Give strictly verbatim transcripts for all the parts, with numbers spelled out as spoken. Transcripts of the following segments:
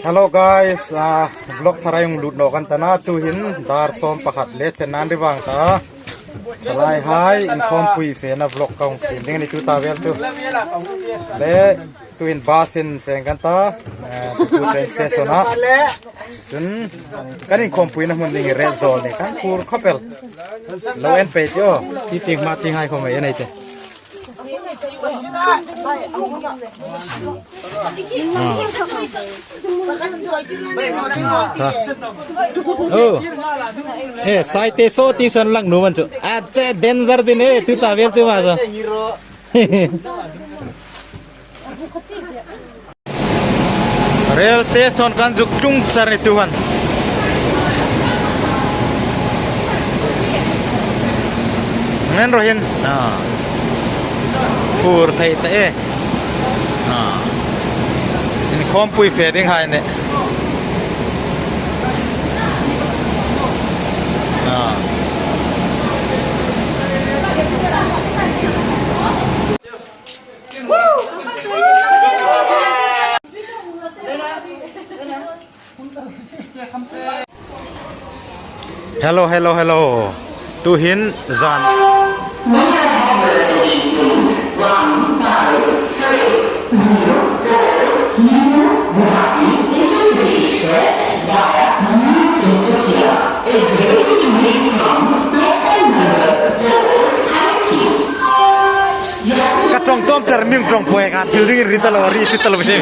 Hello guys, ah, vlog thar ei hung lut naw kan ta a, tuhin dar sawm pakhat le chenna an ri vâng ta. Chalaihai inkhawmpui fena vlog ka hung siem ding a ni tuta vel chu. Le, tuhin bus-in fe kan ta, eh, Tuku train station-a. Chun, kan inkhawmpuina hmun ding Retzawl ni kan phur khawp el. Lo en pei tio, ti ting hma ting hai khawm ei nei te. Oh. Eh, sai te so ti son lang nu man chu. A te danger ding e, tuta vel chu ma so. Rail station kan zuk tlung char ni tuhin. Ngen ro hin. Ah. Phur thei ta e. Ah. Inkhawmpui fe ding hai ne. Ah. Hello, hello, hello. Tuhin zan. May I have your attention, please? One five six zero four New Guwahati Intercity Express via New Tinsukia is ready to leave from platform number four. Thank you. Ka ṭawng tawm char mi ṭawng poi ka thil dingin ri ta lo, ri si ta lo ni.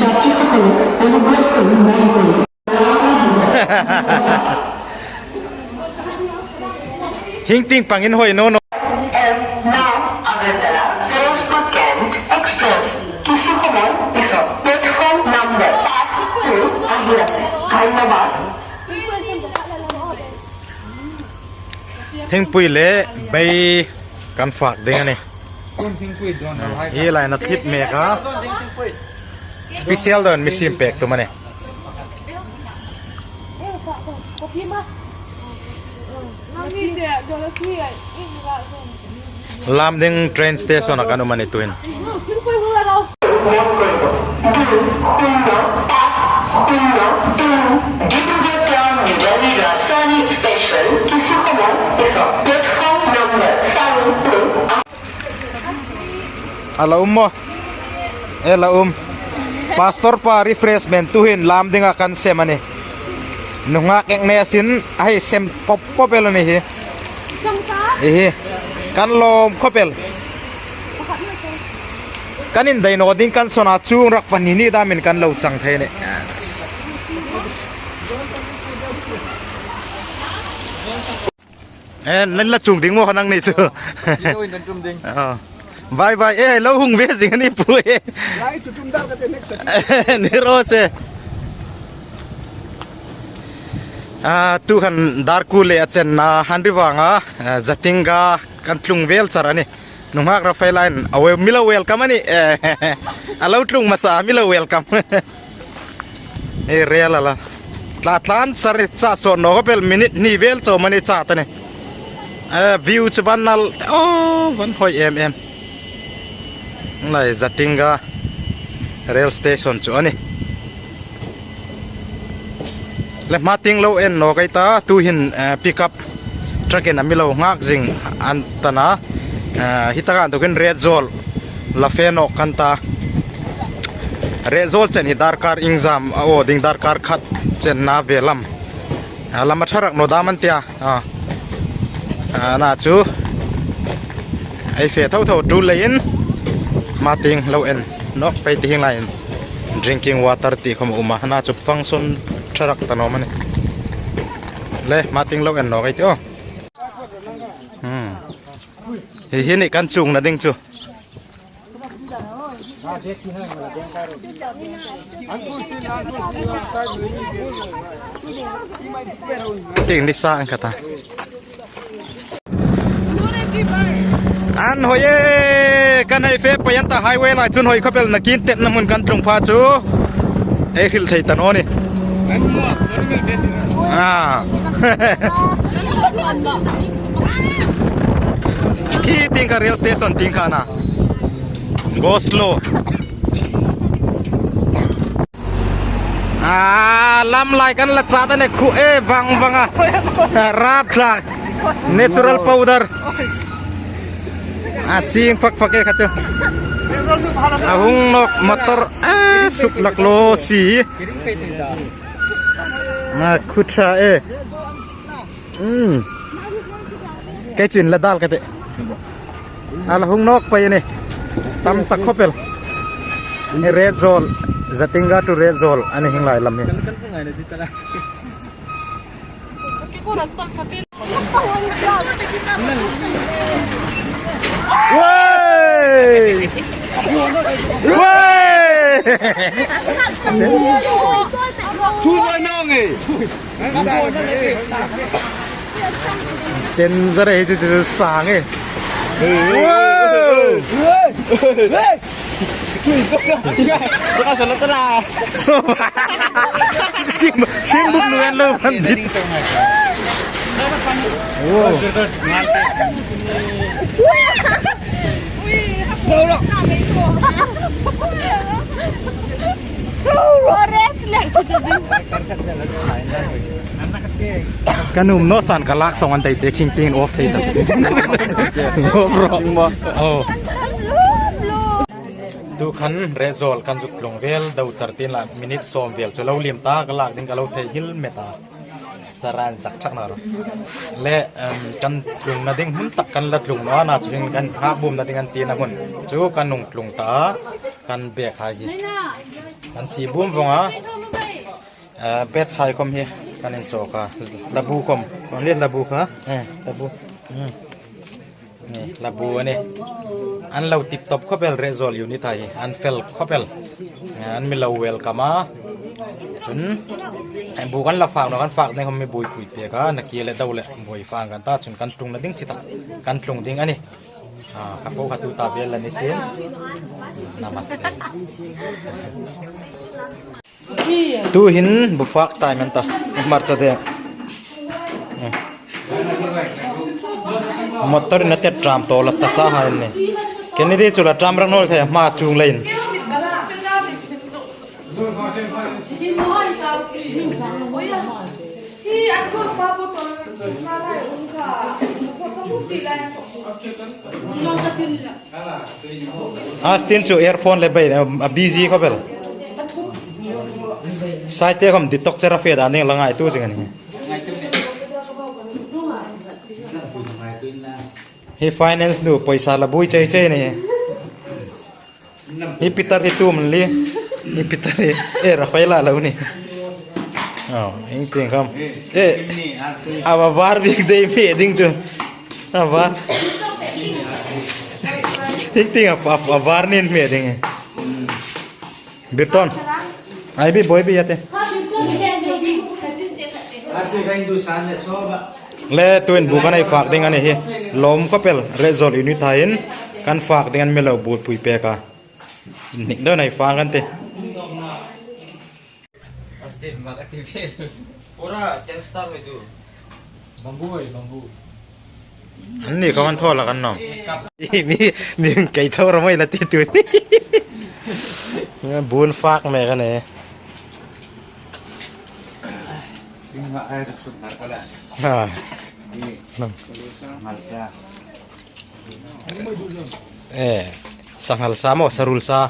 যাত্রী সকলে অনুগ্রহ করে মন করুন। Hing ting pangin hoi no no. Now Agartala Firozpur Cant Express কিছু সময় পিছত platform number পাঁচ লৈ আহি আছে। ধন্যবাদ। Thingpui le bei kan fak ding a nih. Hi lai na thit mek a. Special don mi sim pek tu mani. Lamding train station-a kan um a nih tuhin. A la um maw? E la um. Pastor pa refreshment tuhin Lamdinga kan sem a nih. Nunghak ek ne asin, a hei sem pop pop el a ni hi. Hi hi. Kan lawm khawp el. Kan indai naw ding kan sawn a, chuong rak pahni ni damin kan lo chang thei a nih. Eh, nan la chuong ding maw kha nangni chu. Lo in tum ding. Oh. Bye bye. Eh, lo hung ve zing a ni pu e. Lai chu tum dal ka te next. Ni ro se. Ah, tu khan dar kuo le a chenna han ri vang a, ah, Jatinga kan tlung vel char a nih. Nunghak Rafael-in a wel, mi lo welcome a nih. Eh, a lo tlung hmasa, mi lo welcome. E rel a la. Tla tlan sari cha so no ko pel minute hni vel chau mani cha ta ni. Eh, view chu van nal. Oh, van hoi em em. Lai Jatinga rail station chu a nih. Le hma tieng lo en nawk ei ta, tuhin, eh, pickup truck-in a mi lo nghak zing an ta na, eh, hi taka inthawkin Retzawl la fe nawk kan ta. Retzawl chen hi darkar iengzam a aw ding, darkar khat chenna ve lam. A lam a ṭha rak naw dam an tia. A. A, na chu ei fe tho tho tu leiin hma tieng lo en nawk pei ti hieng laiin drinking water ti khawm a um a, na chu function ṭha rak ta naw mani. Le, hma tieng lo en nawk ei ti aw. Hmm. Hi hi ni kan chungna ding chu. Ting ni sa ang kata. An hoi e, kan hei fe pei an ta highway lai chun hoi khawp el nakin tetna hmun kan tlung pha chu. Ei hril thei ta naw ni. Ah. Khi tieng kha rail station tieng kha a na. Go slow. Ah, lam lai kan la chat a ni khu e, vang vang a. Rap tlak. Natural powder. A ching phak phak e kha chu. A hung nawk motor, eh, suk lak lo si. A khu ṭha e. Hmm. Kei chu inla dal ka tih. A la hung nawk pei a nih. Tam tak khawp el. Retzawl, Zatinga to Retzawl a ni hieng lai lam hi. Wei! Wei! Thu lo nong e. Danger e, chu chu sang e. Wow! Saka sala tala. So, thing, thingbuk nu en lo pandit. Wow. Ka nuom naw san ka lak song an tei te khing tieng off thei ta. Go bro. Oh. Tu khan Retzawl kan zuk tlung vel, do char tin la minute sawm vel chu lo liem ta, ka lak ding ka lo thei hil met a. Saran zak chak na ro. Le, em, kan tlungna ding hun tak kan la tlung naw a, na chu hin kan hak bumna ding an tina hun. Chu kan hung tlung ta, kan bag hai hi. Kan sie bum vong a. Eh, bag chai khom hi kan inchawk a. Labu khom. Kan le labu kha. Eh, labu. Hmm. Ni, labu a nih. An lo tip top khawp el Retzawl unit hai hi. An fel khawp el. Eh, an mi lo welcome a. Chun, eh, bu kan la fak naw, kan fak ding khom mi buoipui pek a. Nakie le do le buoi fak kan ta. Chun kan tlungna ding chi tak. Kan tlung ding a nih. Ah, ka po kha tu ta bel la ni sin. Namaste. Tu hin bu fak tai men ta. Hmarcha de. Motor in a tet tram to la ta sa hai ni. Kennedy chu la tram rang nol the hma chung lein. Astin chu earphone le bei a busy khawp el. Saite khom di tok chera fe dan ding la ngaituo zing a nih. Hi finance nu poisa la bui chei chei ni. Hi Peter hi tum li. Hi Peter hi. Eh, Rafaela lo ni. Oh, ieng tieng khom. Eh, a va var bik dei hme ding chu. A var. Ieng tieng a, a, a var nin hme ding. Birton. Ai bi boi bi ate. Le tuin bu kan ei fak ding a nih hi. Lawm khawp el Retzawl unit haiin kan fak ding an mi lo buoipui pek a. Nik do nei fak kan ti. Pura gangster hoi tu. Bamboo hoi, bamboo. An ni ka man thaw la kan nawm. Mi, mi kei thaw ra mai la ti tu. Bun fak me ka ne. Ha. Nam. Eh, sanghal sa maw, sarul sa.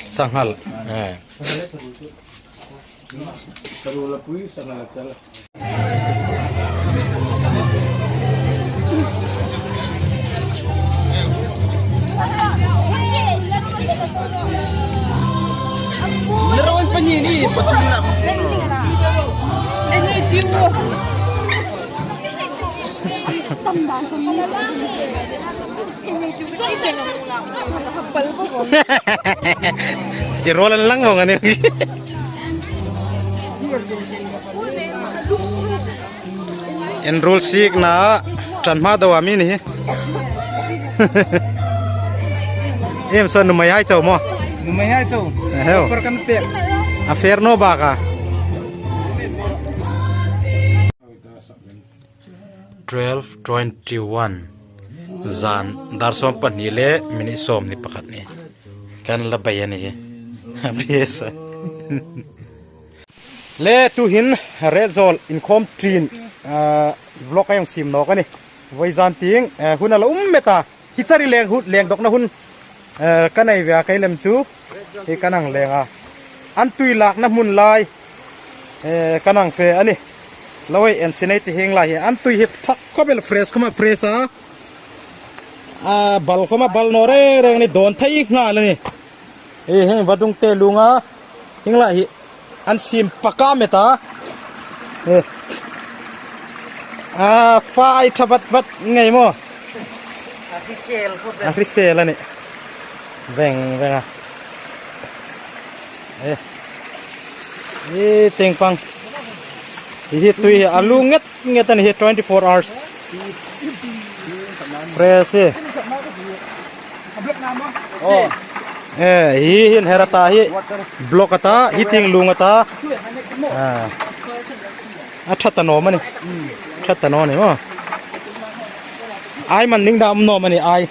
Sanghal. Eh. I roll an lang vong a nih. Enroll sikna ṭan hma deu a mi ni hi. Em, so nuhmei hai chau maw? Nuhmei hai chau. Eheu. Offer kan pek. A fair naw bak a. Twelve twenty-one. Zan dar sawm pahni le minute sawmhni pakhat ni. Kan la bei a nih. Abuse. Le tuhin Retzawl inkhawm ṭin, ah, vlog a hung siem nawk a nih. Vawizan tieng, eh, hun a la um met a. Hi chari leng hun, leng dawkna hun, eh, ka nei ve a, kei lem chu hi kan hang leng a. An tui lakna hmun lai, eh, kan hang fe a nih. Lo hei en si nei ti hieng lai hi. An tui hi ṭha khawp el, fresh khawma fresh a. A bal khawma bal naw reng reng a nih, dawn thei nghal a nih. Hi heng vadung te lung a. Hieng lai hi an siem paka met a. Eh. A fai ṭha vat vat ngei maw. A hrisel khawp el. A hrisel a nih. Veng veng a. Eh. Hi tieng pang. Hi tui hi a lu nget nget a nih hi, twenty-four hours. Fresh hi. Eh, hi hin her a ta hi. Block a ta, hi tieng lung a ta. Ah. A ṭha ta naw am a nih. Ṭha ta naw a nih maw. Ai man ding dam naw am a nih ai.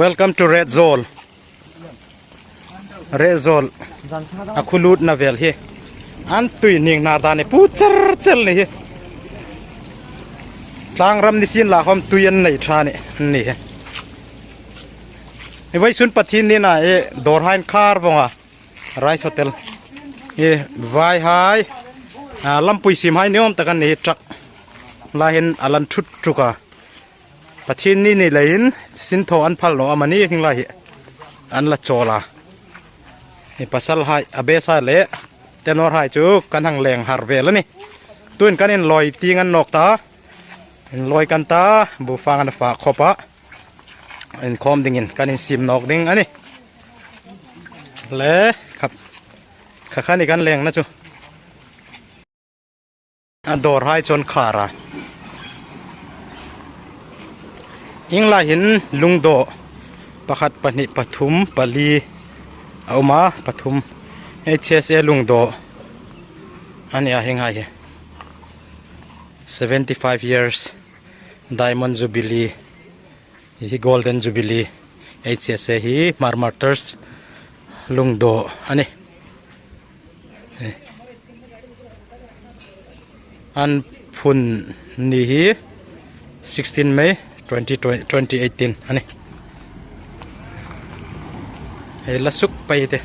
Welcome to Retzawl. Retzawl. A khu lutna vel hi. An tui ning nar dan hi pu char char a nih hi. Tlangram ni sien la khawm tui an nei ṭha a nih, a nih hi. Hi vawisun Pathienni ni a, eh, dawrhai an khar vawng a. Rice hotel. Hi vaihai. Ah, lampui siemhai ni awm tak an nih hi, truck. Lai hin a lan ṭhut ṭhuk a. Pathienni ni leiin sinthaw an phal naw am a nih hieng lai hi. An la chawl a. Hi pasalhai, abuse hai le tenor hai chu kan hang leng har vel a nih. Tuhin kan inlawi tieng a ni nawk ta. Inlawi kan ta, bu fang an fak khawp a. Inkhawm dingin kan insiem nawk ding a nih. Le, kha, kha kha ni kan lengna chu. A dawrhai chu an khar a. Hieng lai hin lungdaw pakhat, pahni, pathum, pali a um a, pathum. H S A lungdaw a nih a hieng hai hi. Seventy-five years Diamond Jubilee. Hi Golden Jubilee, H S A hi Hmar Martyrs lungdaw a nih. An phun ni hi sixteen May twenty, twenty eighteen a nih. Hei la suk pei te.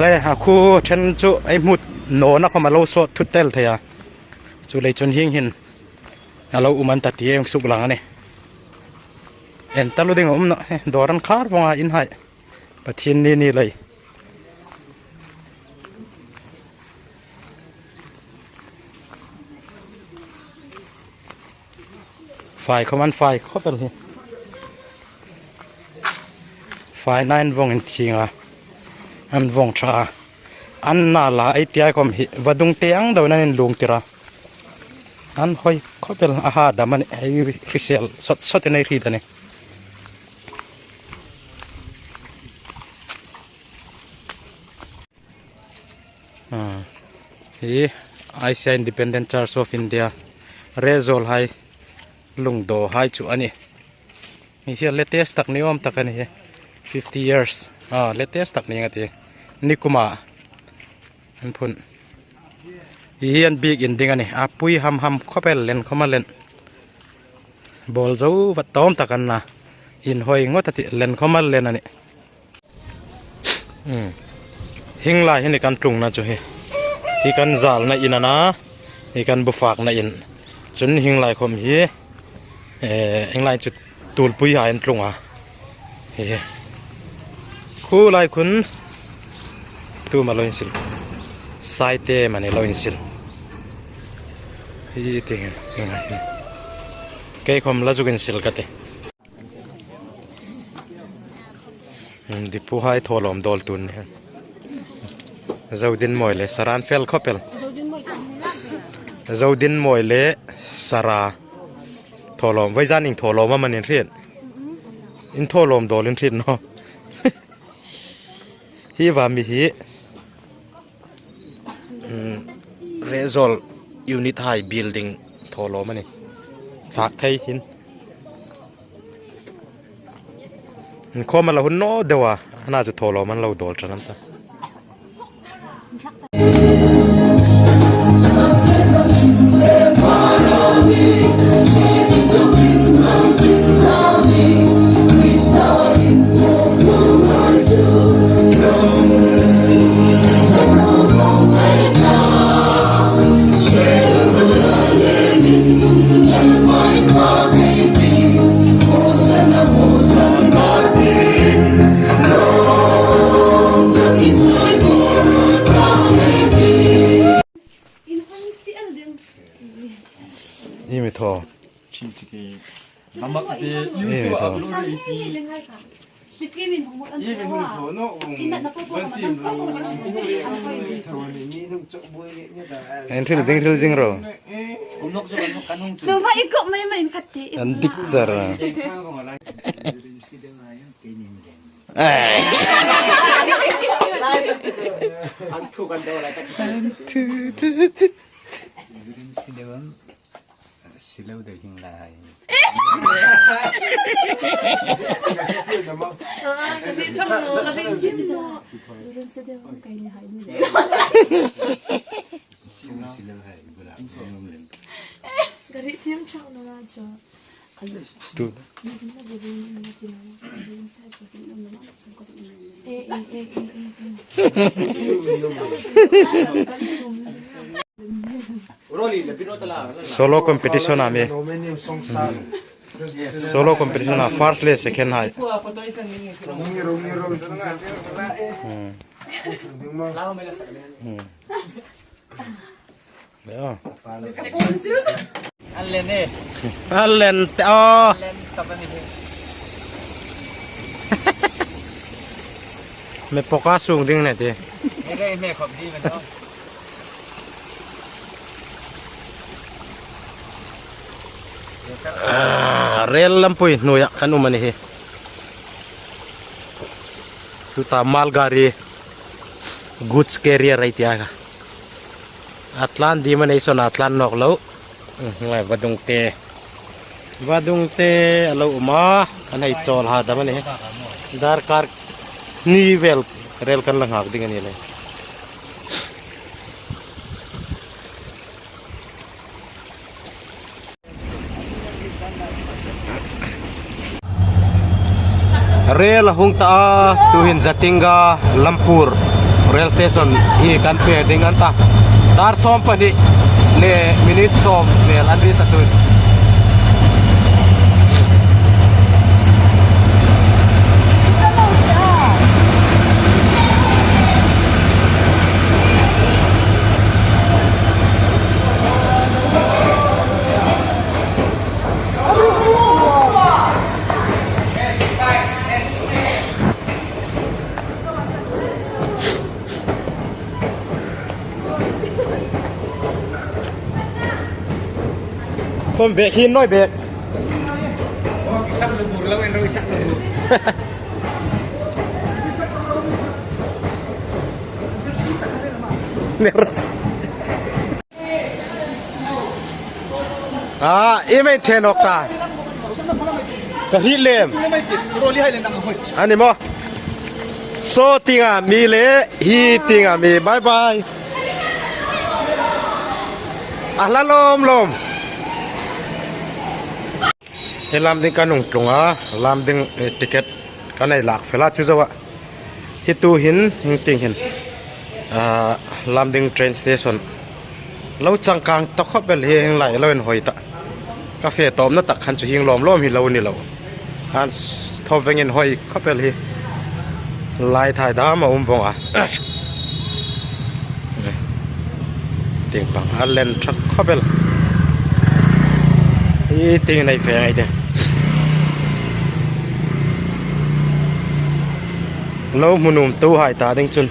Le, a khu ṭhen chu ei hmu nawna khawm a lo sawt thut tel thei a. Chuleiin chun hieng hin a lo um an ta ti ei hung suk lang a nih. En taluo ding a um nawh, he, dawr an khar vawng a, inhai. Pathienni ni lei. Fai khawm an fai khawp el hi. Fai nain vawng inthieng a. An vawng ṭha a. An na la ei ti ai khawm hi vadung te ang deuin an inlung tir a. An hoi khawp el a, ha dam a nih, ei hrisel sawt sawt in ei hriet a nih. Ah, hi I C I Independent Church of India Retzawl hai lungdaw hai chu a nih. Hi hi latest tak ni awm tak a nih hi. Fifty years. Ah, latest tak ni nga ti. Nikuma an phun. Hi hi an biekin ding a nih. A pui ham ham khawp el, len khawma len. Bawl zo vat tawm tak an na. Inhoi ngawt a tih, len khawma len a nih. Hmm. Hieng lai hi ni kan tlungna chu hi. Hi kan zalna in a na. Hi kan bufakna in. Chun hieng lai khawm hi, eh, hieng lai chu tulpui hai an tlung a. Hi hi. Khu lai khun tu ma lo insil. Saite mani lo insil. Hi tieng, tieng, tieng. Kei khawm la zuk insil ka ti. Hmm, Dipuhai thawlawm dawl tun ni. Zodin Mawi le Sara an fel khawp el. Zodin Mawi le Sara thawlawm, vawizan inthawlawm amanih hriet. In thaw lawm dawl in hriet naw. Hi va mi hi, mm, Result Unit Hai Building thaw lawm a nih. Thlak thei hin. Inkhawm a la hun naw deu a, ana chu thaw lawm an lo dawl ṭan am ta. Imi thaw. Imi thaw. An hril ding hril zing ro. An dik char. Tu. Solo competition a mi. Solo competition a first le second hai. Hmm. Hmm. An len e. An len te o. An len ta bani he. Me poka sung ding ne te. Me re me khop di me no. Ah, rel lampui hnuoia kan um a ni hi. Tuta malgari goods carrier ei tia ka. A tlan ding am a nei sawn a tlan nawk lo. Hmm, ngai vadung te. Vadung te a lo um a, an hei chawl ha dam a ni. Darkar hni vel rel kan la nghak ding a ni le. Rel a hung ta a, tuhin Zatinga Lampur rail station hi kan fe ding an ta. Dar sawm pahni le minute sawm vel an ri ta tuhin. Khom bek hin noi bek. Nervous. A, i mei chen ok ta. Ka hi lem. A ni maw. So tinga mi le, hi tinga mi. Bye bye. A hla lawm lawm. Hi Lumding kan hung tlung a, Lumding, eh, ticket kan hei lak fel a chu zo a. Hi tuhin, hing ting hin. Ah, Lumding train station. Lo changkang ta khop el hi hing lai lo inhawi ta. Ka fe tawpna tak khan chu hing lawm lawm hi lo ni lo. Han s-, thaw veng inhawi khop el hi. Lai thai dam a um vong a. Ting pang a len thak khop el. Hi ting nei fe ngai te. Lo hmu nuom tu hai ta ding chun.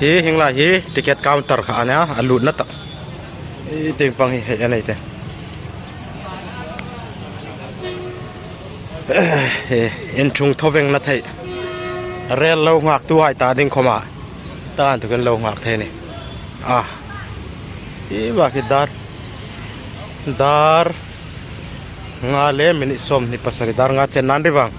Hi hing lai hi ticket counter kha a nia, a lutna tak. Hi ting pang hi hei a nei te. Eh, inchung thoveng na thei. Rel lo nghak tu hai ta ding khoma. Ta an tu kan lo nghak thei ni. Ah. I ba ki dar. Dar. Nga le minute sawmhni pasari dar nga chen nan ri vang.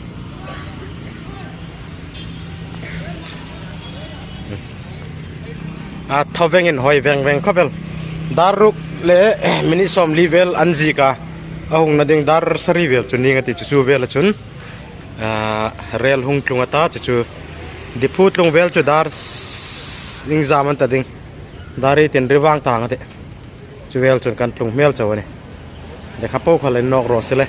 A thovengin hoi veng veng khawp el. Dar ruk le, eh, minute sawmli vel an ziek a. A hungna ding dar sari vel chu ning a ti chu chu vel a chun. Ah, rel hung tlung a ta chu chu. Diphu tlung vel chu dar s-, iengzam an ta ding. Dar ri tin ri vang ta ang a ti. Chu vel chun kan tlung hmel chau a ni. Lekha po kha le nawk ro se le.